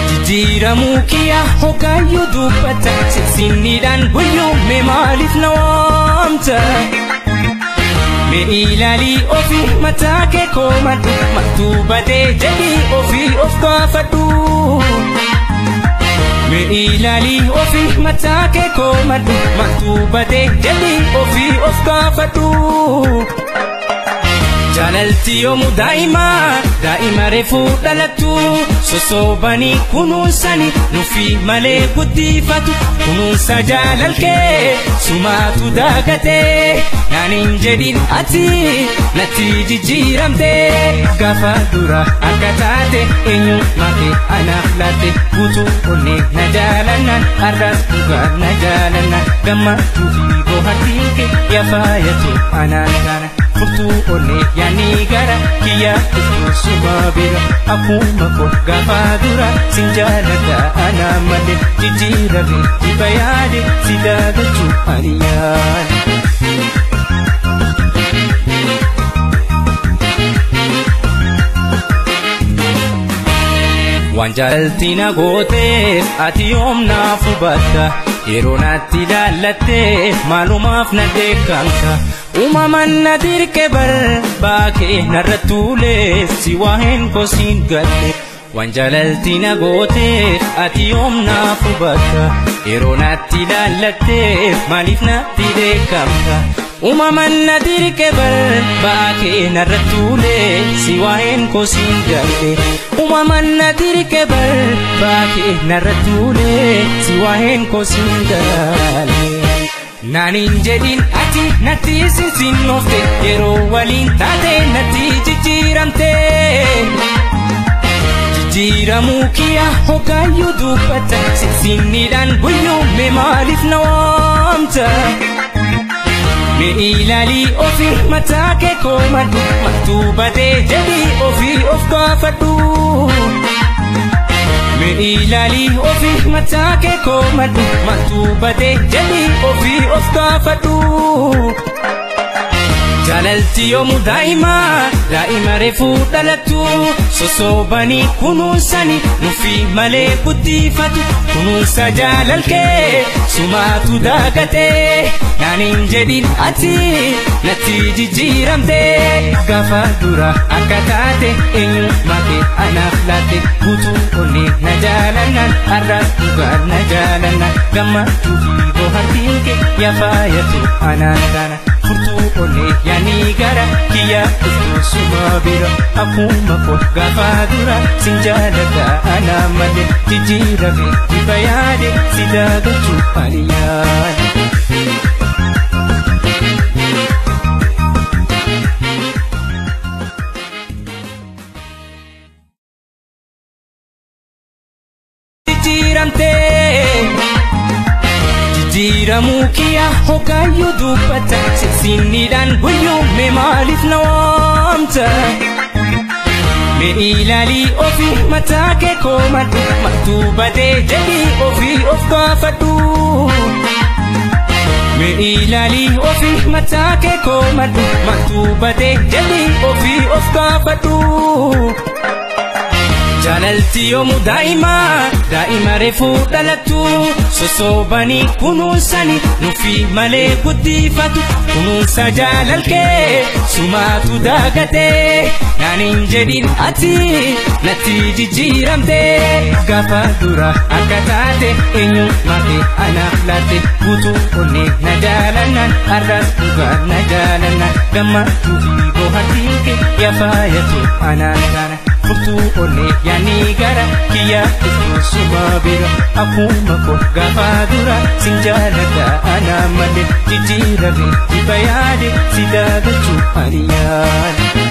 Jijjiiramuu kiyya hoggaayyuu dubbata sinniidhaan guyyuu mee maaliif na waamta? Mee ilaalii ofii mataa kee koomadhu maaltu badee jedhii ofii of gaafadhu. Mee ilaalii ofii mataa kee koomadhu maaltu badee jedhii ofii of gaafadhu. Jaalalti yoomuu daa'ima daa'ima reefuu dhalattu sosobanii kunuunsanii nufi malee guddifatu kunuunsa jaalalkee sumaatu daagatee naan hin jedhin ati natti jijjiiramtee gaafa dura akka taate eenyummaa kee anaaf laatte guutuu onnee na jaalannaan har'as dhugaa na jaalannaan gammachuu fi bohaartiin kee yaa faayatu anaan taana. Furtuu onnee yaani gara kiyya dhuftu suma bira akkuma koo gaafa dura sin jaaladha ana malee jijjiirame jibba yaade si daagachuu ani yaade. Waan jaalalti na gooteef ati yoom naaf hubatta yeroo natti ilaallattee maalumaaf na dheekkamta. Uumamaan na dirqe barbaakee narra tuulee si waa'een kosiin galle. Waan jaalalti na gooteef ati yoom naaf hubatta yeroo natti ilaallattee maaliif natti dheekkamta. Uumamaan na dirqe barbaakee narra tuulee si waa'een kosiin galle. Uumamaan na dirqe barbaakee narra tuulee si waa'een kosiin galle. Naan hin jedhin ati natti sinsinnoofte yeroo waliin taate natti jijjiiramte. Jijjiiramuu kiyya hoggaayyuu dubbata sinniidhaan guyyuu mee maaliif na waamta? Mee ilaalii ofii mataa kee koomadhu maaltu badee jedhii ofii of gaafadhu. Mee ilaalii ofii mataa kee koomadhu maaltu badee jedhii ofii of gaafadhu. Jaalalti yoomuu daa'ima daa'ima reefuu dhalattu sosobanii kunuunsanii nufi malee guddifatu kunuunsa jaalalkee sumaatu daagatee naan hin jedhin ati natti jijjiiramtee gaafa dura akka taate eenyummaa kee anaaf laatte guutuu onnee na jaalannaan har'as dhugaa na jaalannaan gammachuu fi bohaartiin kee yaa faayatu anaan taana. Furtuu onnee yaani gara kiyya dhuftu suma bira akkuma koo gaafa dura sin jaaladha ana malee jijjiirame jibba yaade si daagachuu ani yaade. Jijjiiramtee. Jijjiiramuu kiyya hoggaayyuu dubbata sinniidhaan guyyuu mee maaliif na waamta? Mee ilaalii ofii mataa kee koomadhu maaltu badee jedhii ofii of gaafadhu. Mee ilaalii ofii mataa kee koomadhu maaltu badee jedhii ofii of gaafadhu. Jaalalti yoomuu daa'ima daa'ima reefuu dhalattu sosobanii kunuunsanii nufi malee guddifatu kunuunsa jaalalkee sumaatu daagatee naan hin jedhin ati natti jijjiiramtee gaafa dura akka taate eenyummaa kee anaaf laatte guutuu onnee na jaalannaan har'as dhugaa na jaalannaan gammachuu fi bohaartiin kee yaa faayatu anaan taana. Furtuu onnee yaani gara kiyya dhuftu suma bira akkuma koo gaafa dura sin jaaladha ana malee jijjiirame jibba yaade si daagachuu ani yaade.